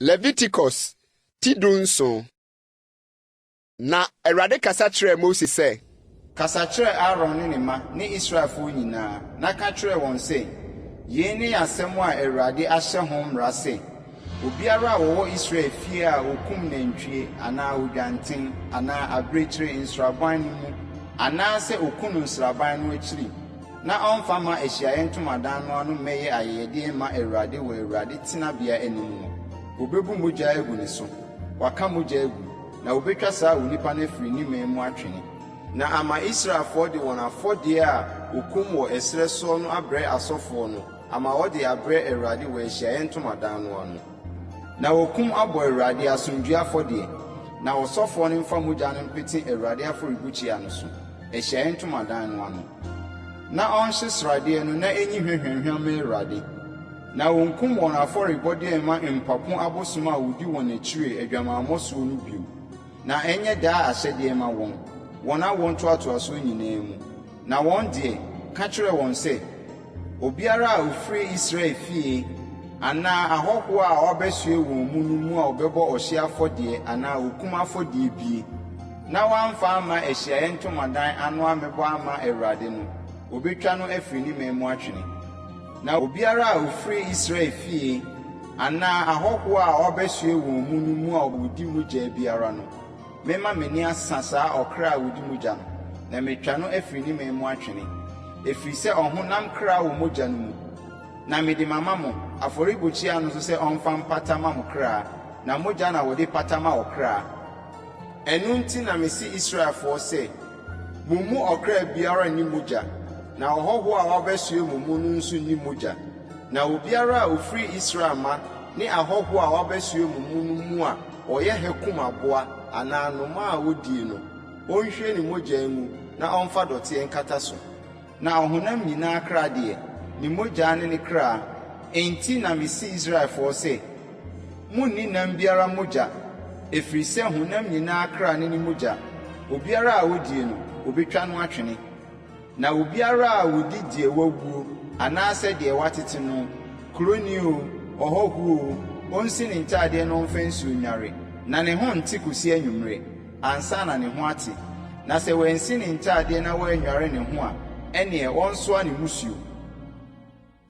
Leviticus ti 17. Na Awurade kasa kyerɛɛ Mose sɛ. Kasa kyerɛ Aaron ne ne mma ne Israelfoɔ nyinaa, na ka kyerɛ wɔn sɛ, 'Yei ne asɛm a Awurade ahyɛ ho mmara sɛ, obiara a ɔwɔ Israel fie a ɔkum nantwie anaa odwanten anaa abirekyie nsraban no mu anaasɛ ɔku no nsraban no akyiri, na ɔmfa mma Ahyiaeɛ Ntomadan no ano mmɛyɛ ayɛyɛdeɛ mma Awurade wɔ Awurade tenabea anim no, wɔbɛbu mogya agu ne so. Waka mogya agu, na wɔbɛtwa saa onipa no afiri ne man mu atwene. Na ama Israelfoɔ de wɔn afɔdeɛ a wɔkum wɔ ɛserɛ soɔ no abrɛ asɔfoɔ no ama wɔde abrɛ Awurade wɔ Ahyiaeɛ Ntomadan no ano. Na wɔkum abɔ Awurade asomdwoeɛ afɔdeɛ, na ɔsɔfoɔ no mfa mogya no mpete Awurade afɔrebukyia no so, Ahyiaeɛ Ntomadan no ano. Na ɔnhye sradeɛ no na ɛnyi hwa hwamhwam mma Awurade. Na wɔnkum wɔn afɔrebɔdeɛ mma mpapo abosom a wɔdi wɔn akyire adwamammɔ soɔ no bio, na ɛnyɛ daa ahyɛdeɛ mma wɔn, wɔn awoɔ ntoatoasoɔ nyinaa mu. Na wɔn deɛ, ka kyerɛ wɔn sɛ, Obiara a ɔfiri Israel fie anaa ahɔhoɔ a wɔabɛsoɛ wɔn mu no mu a ɔbɛbɔ ɔhyeɛ afɔdeɛ anaa okum afɔdeɛ bie, na wamfa amma Ahyiaeɛ Ntomadan ano ammɛbɔ amma Awurade no, wɔbɛtwa no afiri ne man mu atwene. Na obiara a ɔfiri Israel fie anaa ahɔhoɔ a wɔabɛsoɛ wɔn mu no mu a ɔdi mogya biara no, mɛma m'ani asa saa ɔkra a ɔdi mogya no, na matwa no afiri ne man mu atwene, ɛfiri sɛ ɔhonam kra wɔ mogya no mu. Na mede mama mo, afɔrebukyia no so sɛ ɔmfa mpata mma mo kra, na mogya na wɔde pata ma ɔkra. Ɛno nti na mese Israelfoɔ sɛ, Mo mu ɔkra biara nni mogya, na ɔhɔhoɔ a wabɛsoɛ mo mu no nso nni mogya. Na obiara a ɔfiri Israel mma ne ahɔhoɔ a wɔabɛsoɛ mo mu no mu a ɔyɛ ha kum aboa anaa anomaa a wɔdie no, ɔnhwie ne mogya ngu na ɔmfa dɔteɛ nkata so. Na ɔhonam nyinaa kra deɛ, ne mogya ne ne kra. Enti na mese Israelfoɔ sɛ, Monnni nam biara mogya, ɛfiri sɛ honam nyinaa kra ne ne mogya, obiara a ɔdie no, wɔbɛtwa no atwene. Na obiara a ɔdi deɛ wawuo anaasɛ deɛ wɔatete no, kuroni oo, ɔhɔhoɔ oo, ɔnsi ne ntadeɛ na ɔmfa nsuo nnware, na ne ho nte kɔsi anwummerɛ, ansa na ne ho ate. Na sɛ wansi ne ntadeɛ na wannware ne ho a, ɛnneɛ ɔnsoa ne mmusuo.